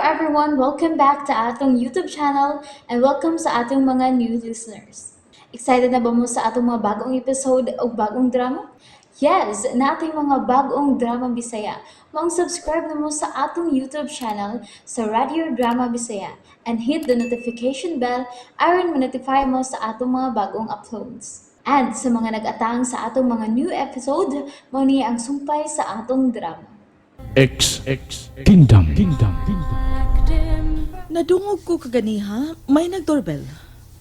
everyone! Welcome back to atong YouTube channel and welcome sa atong mga new listeners. Excited na ba mo sa atong mga bagong episode o bagong drama? Yes, nating mga bagong drama Bisaya. Maong subscribe na mo sa atong YouTube channel sa Radio Drama Bisaya and hit the notification bell aron ma-notify mo sa atong mga bagong uploads. And sa mga nag-atang sa atong mga new episode, mao ni ang sumpay sa atong drama. X X Kingdom Kingdom. Nadungog ko kaganiha, may nagdoorbell.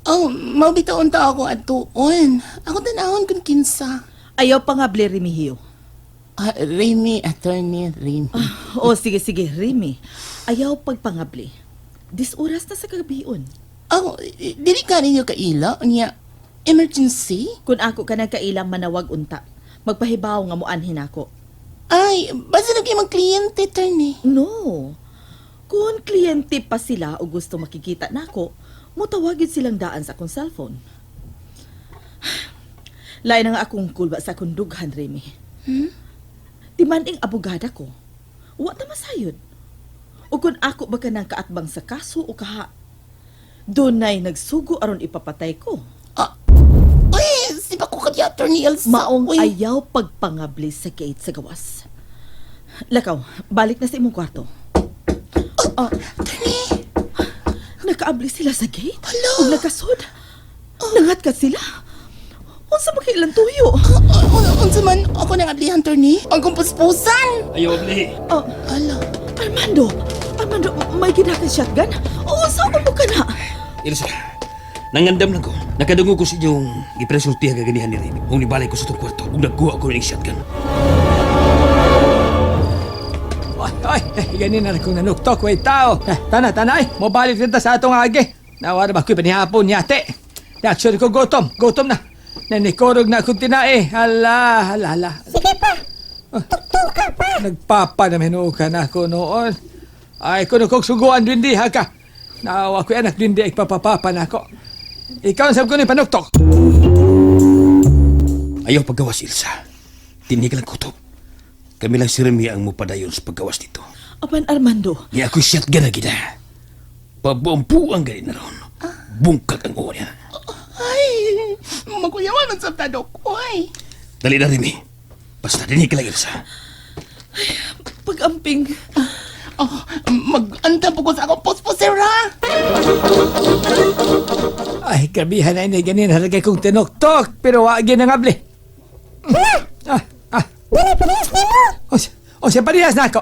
Oh, mabitaon ta ako atuon. Ako tanahon kung kinsa. Ayaw pa nga bli Remigio. Ah, Remy, Attorney Remy. O sige sige, Remy. Ayaw pagpangabli. Dis oras na sa kagabion. Oh, dili ka ninyo kaila? Unya, emergency? Kung ako ka nagkailang manawag unta, magpahibaw nga muanhin ako. Ay, basta na kayo mga kliyente, attorney. No. Kung kliyente pa sila o gusto makikita nako, mutawagin silang daan sa akong cellphone. Lain na nga akong kulba sa akong dughan, Remy. Hmm? Demanding abogada ko. Wa ta masayod. O kung ako ba ka nang kaatbang sa kaso o kaha, dunay nagsugo aron ipapatay ko. Ah, uy, si pa ko ka di, Attorney Elsa. Maong Uy. ayaw pagpangabli sa gate sa gawas. Lakaw, balik na sa imong kwarto. Oh, Attorney, Nakaabli sila sa gate? Hala! Ug nakasod? Nangat ka sila? Unsa man kay ilang tuyo? Unsa man ako nang ablihan, attorney? Ang kumpuspusan! Ayaw, abli. Oh, Ala, Armando! Armando, may ginakan shotgun? O, unsa mo ka na? Ilsa, nangandam lang ko. Nakadungog ko sa inyong gipresultihan kaganihan ni Remy. Kung nibalay ko sa itong kwarto, kung nagkuha ko ng shotgun. Ay, ay, eh, ganin na kong nanuktok, way tao. Eh, tana, tana, ay, mobalik na ta sa atong agi. Nawara ba ko'y panihapon yate. Reaksyon ko, gutom, gutom na. Nanikorog na akong tinae. Hala, hala, hala. Sige pa, tuktuka pa. Nagpapa na ka na ako noon. Ay, kuno kong suguan din di, ha ka. Naawa ko'y anak din di, ay papapapa na ako. Ikaw ang sabi ko ni panuktok. Ayaw paggawas, Ilsa. Tinig lang kutob. Kami lang si Remy ang mupadayon sa paggawas dito. Apan Armando, Ni ako'y shotgun na gina. Pabuampuang ganin na ron. Bungkag ang uwa niya. Ay, maguyawan man sa tadok, uy. Dali na, Remy. Basta dinig ka lang, Ilsa. pagamping. Oh, mag-andam po ko sa akong puspusera. Ay, grabihan na ini, ganin halagay kong tinuktok. Pero wagi na ngabli. Ah, ah. Dili parehas nimo. O, o siya parehas na ako.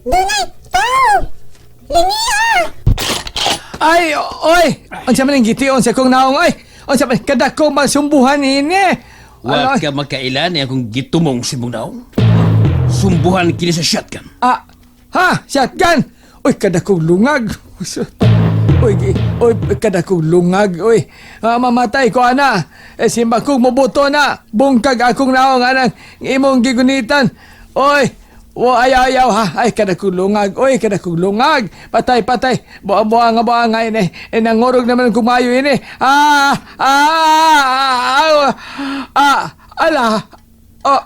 Dunay tao. Lingia. Ay, oy! Unsa man ang gitiyon sa kong naong, oy! Unsa man, kada ko masumbuhan ini! Wa Ano, ka makailan ni akong gitumong si mong naong. Sumbuhan kini sa shotgun. Ah, ha? Shotgun! Uy, kada kong lungag! Uy, uy, kada kong lungag, uy. Ah, mamatay ko, ana. Eh, simba kong mobuto na. Bungkag akong naong, anang imong gigunitan. Uy, wo, ayaw, ayaw, ha. Ay, kada kong lungag. Uy, kada kong lungag. Patay, patay. Buang, buang, buang, nga ini. Eh, nangurog naman kumayo ini. Ah, ah, ah, ah, ala. Oh,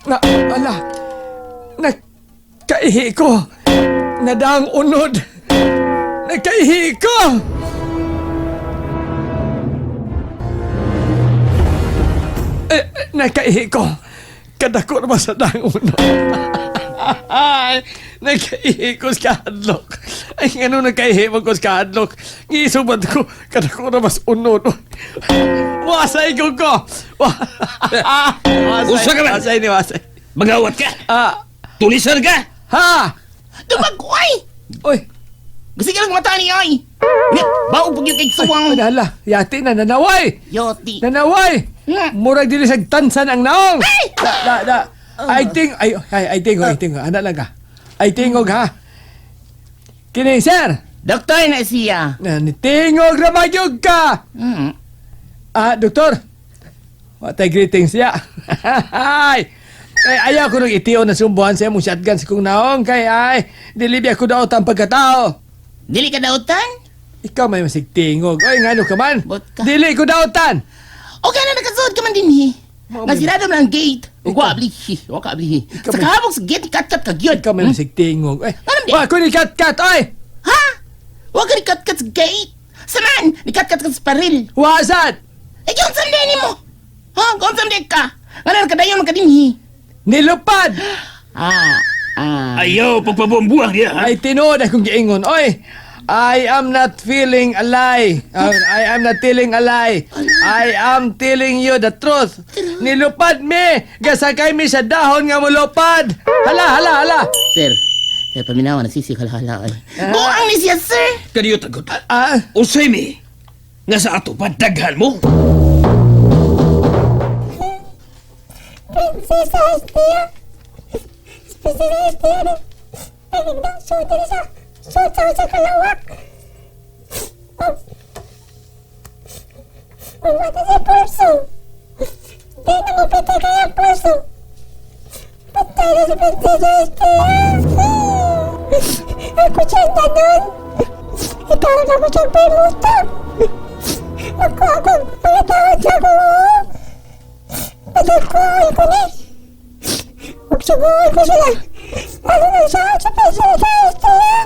na, ala. Nakaihi ko. Nadaang unod. Nakaihi ko. Eh, nakaihi ko. Kadako naman sa daang unod. Ay, nakaihi ko sa kahadlok. Ay, ngano nakaihi mo ko sa kahadlok. Ngisubad ko, kadako na mas unod. Wasay ko ko. Wasay. Usa ka man. Wasay ni wasay. Magawat ka! Ah, Tulisan ka! ha! Dumag, uy! Uy, Gusto ka lang mata ni, oy! Nya, Baog pag yung kay suwang. ay, hala, yati na nanaway. Yoti. Nanaway. Murag dili sa tansan ang naong. Da, da, da. Ay ting ay ay ay tingog, ay tingog. Ana lang ka. Ay tingog ha. Kini sir. Doktor na siya. Na nitingog ra magyug ka. Ah, doktor. Watay greetings ya. Ay. Ay, ayaw ko nung itiyo na sumbuhan sa imong shotgun sa kong naong kay ay dili biya ko daot ang pagkatao. Dili ka dautan? Ikaw may masigtingog. Oy, ngano ka man? Bot ka. Dili ko daotan. O gana nakasuod ka man din, he. Mao Nasirado man ang gate. Ug wa ablihi, wa ka ablihi. Ikaw Sa kahabog sa gate kat-kat ka gyud. Ikaw man sigtingog. Eh, Anong di? wa ko ni kat-kat, oy! Ha? Wa ka ni kat-kat sa gate. Saman, ni kat-kat ka sa paril. Wa sad! Eh, kung saan din mo? Ha? Kung saan din ka? Nga na kadayon ka dinhi. Nilupad! Ah, ah. Ayaw pagpabuang-buang niya, ha? Ay, tinuod akong giingon. Oy! I am not feeling a lie. I am not telling a lie. I am telling you the truth. Nilupad mi! Gasakay mi sa dahon nga mulupad! Hala, hala, hala! Sir, sir, paminawa na sisi hala ay. Buang ni siya, sir! Kaniyo tagod. Ah, Unsay mi? Nga sa ato pa daghan mo? Prinsesa Estia! Prinsesa Estia! Nagigdang suot sa suot sa kalawak! Umata sa pulso! Di na mo pita kaya pulso! Patay na si Prinsesa Estia! Ako siya na nun! Ikaw na ako siyang pimuta! Ako ako! Mga tao siya ko! Pagkakuha ko ni! Magsuguan ko sila! Ano na siya sa Prinsesa Estia?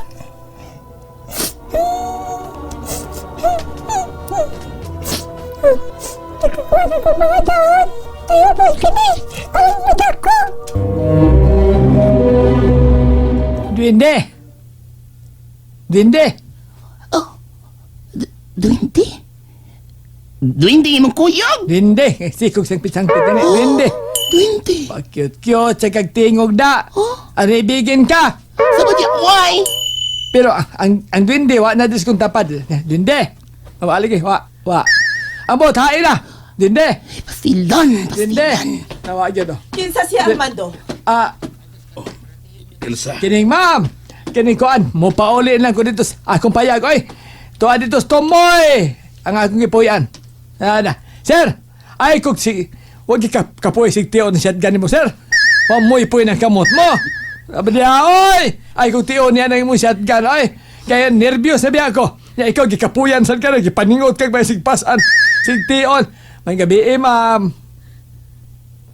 Nagkukuha na ko mga taon! Tayo ba kami? Ang mata ko! Duwende! Duwende! Oh, duwende? Duwende imong kuyog! Duwende! Sikog sang pisang pitani. Duwende! Duwende! Pakyut-kyut sa kagtingog da! Oh. Ang ibigin ka! Sabot niya, why? Pero ang duwende, wa na dis kong tapad. Duwende! Wa lagi, wa, wa. Ambot, hain na! Duwende! Ay, pastilan, Duwende! pastilan. Nawa gyud oh. Kinsa siya, Armando? Ah, Elsa. kining ma'am! Kining kuan, mo pauli lang ko dito sa akong payag. Oy! Tuwa dito sa Tomoy! Ang akong gipuy-an. Ana. Sir! Ay, kung si... Huwag ka kapoy sig tiyon ng shotgun mo, sir! Pamoy poy ng kamot mo! Sabi niya, oy! Ay, kung tiyon niya ng imong shotgun, oy! Kaya nervyos sabi ako. Ya, ikaw, gikapuyan sad ka na, gipaningot kag may sigpasan. Sig tiyon. May gabi, eh, ma'am.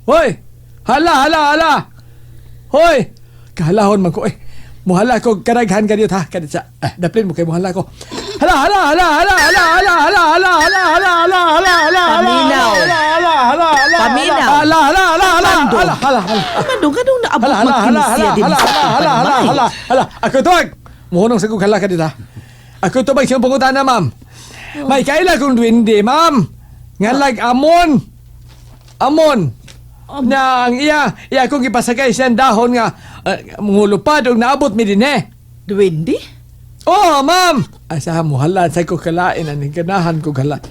Hoy! Hala, hala, hala! Hoy! Kahalahon man ko, eh. Muhala ko, karaghan ka dito, ha? Kadit sa, ah, daplin mo kay muhala ko. Hala, hala, hala, hala, hala, hala, hala, hala, hala, hala, hala, hala, hala, Paminaw. hala, hala, hala, hala, Paminaw. hala, hala, hala, hala, Armando. hala, hala, hala. Armando, ganong naabot Hala, hala, hala, magkini hala, siya din hala, sa hala, akong hala, hala, panamay. hala, hala. Ako tuwag! Muhunong sa kong hala ka dito, ha? Ako tubag siyang pangutana, ma'am. May kaila kong duwende, ma'am. Ngalag amon. Amon. Na ang iya, iya kong gipasakay siyang dahon nga mungulupad og naabot mi din eh. Duwende? Oh, ma'am! Asa muhala sa ko kalain aning ganahan ko hala.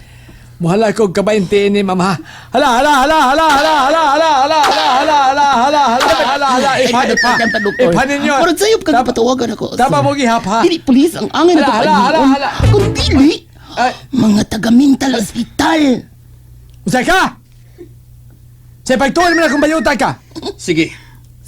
Muhala ko kabaynti ni ma'am ha. Hala hala hala hala hala hala hala hala hala hala hala hala hala hala hala ipa ipa ipa ninyo. Murag sayop kag patawagan ako. Tama sir. mo gihap ha. Dili pulis ang angay na Hala, hala, hala, hala. Kung dili, Ay, mga taga-mental hospital. usa ka! Sa pagtuon mo na kung bayuta ka. Sige.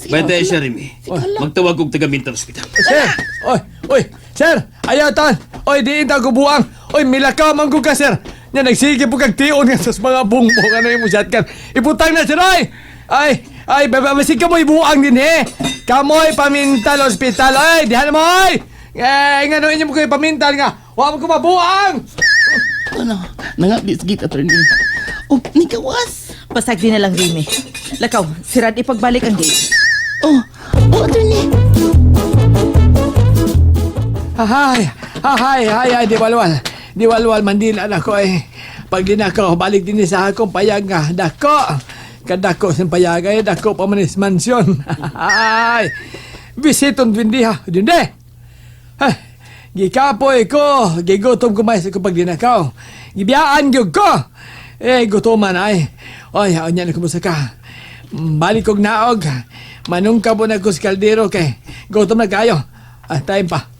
Bantay siya, Remy. Magtawag kog taga mental hospital. Sir, oy, oy, sir, ayaw tan. Oy, diin ta ko buang. Oy, milakaw man ko ka, sir. Nya nagsige po kag tion nga sa mga bungbong ano yung shotgun. Ibutang na sir, ay. Ay, ay, basig ka mo ibuang din eh. Kamoy pamintal hospital. Ay, dihan mo ay. Eh, nga no inyo mo kayo pamintal nga. Wa mo ko mabuang. Ano, nangablis git attorney. Oh, nikawas. Pasag din na lang, Remy. Lakaw, sirad ipagbalik ang gate. Oh, oh attorney. Ay, ay, ay, ay, di walwal. Di walwal, mandila na ko eh. Pag di na ko, balik din sa akong payag nga. Dako! Kadako sa payag ay, dako pa man is mansyon. Ay, bisiton dindi ha, dindi! Ay, gikapoy ko, gigutom ko may sa ko pag dinakaw. Gibiyaan gyud ko! Eh, gutoman ay. Oy, unya na kumusta ka. Balik kog naog. Manungka po na ko sa kaldero kay gutom na kayo. Ah, time pa.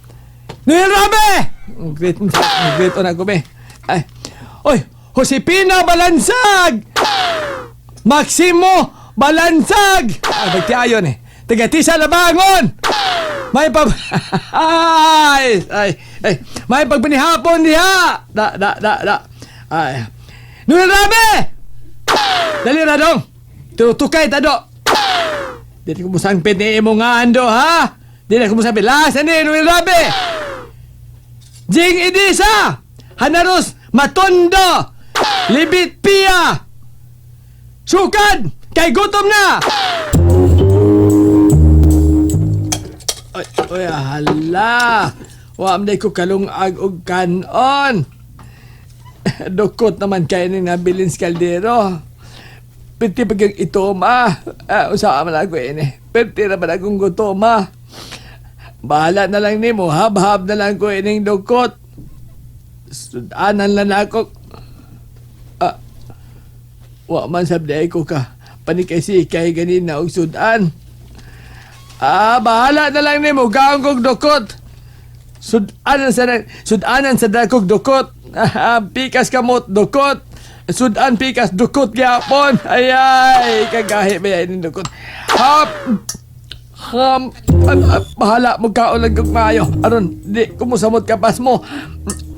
Noel Rabe! Great, great on ako, be. Ay. Oy, Josepina Balansag! Maximo Balansag! Ah, bagtiayon eh. Taga Tisa Labangon! May pag... ay, ay, ay. May pagpanihapon diha! Da, da, da, da. Ay. Noel Rabe! Dali na dong! Tutukay, tado! Dili ko musangpit ni imo nga ando, ha? Dili ko musangpit. Last ni Noel Rabe! Jing Idisa! Hanaros Matondo! Libit Pia! Sukad! Kay gutom na! Oy, oy, hala! Wa man ko kalungag og kanon. Dukot naman kayo ni nabilin sa kaldero. Piti pag yung ito, ma. Ah, usaha man ako ini. Piti naman akong gutom, ma. Bahala na lang nimo, hab-hab na lang ko ining dukot. Sudanan lang ako. Ah, wa man sabday ko ka. Panikay kay ganina og sudan. Ah, bahala na lang nimo, gaong kog dukot. Sudanan sa sudanan sa dakog dukot. Ah, pikas kamot dukot. Sudan pikas dukot gyapon. Ay ay, kagahi ba yan dukot. Hap. Ham, ah, ah, bahala mo kaon lang kog maayo. Aron, di kumusamot kapas mo.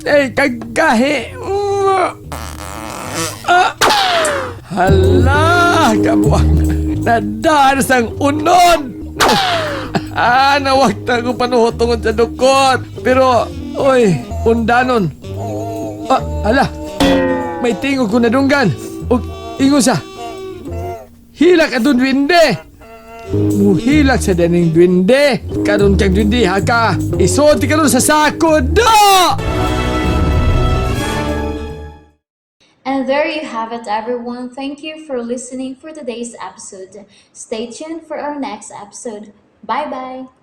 Eh, kagahi. Ah. Hala, kabuang. Nadaan sang unod. Ah, nawagta ko panuhot tungod sa dukot. Pero, oy, undanon. Ah, hala. May tingog ko nadunggan. Og ingon sa. Hilak atong duwende. Muhilak sa daning duwende. Karon kang duwende haka. Isulti karon sa sako do! And there you have it, everyone. Thank you for listening for today's episode. Stay tuned for our next episode. Bye bye.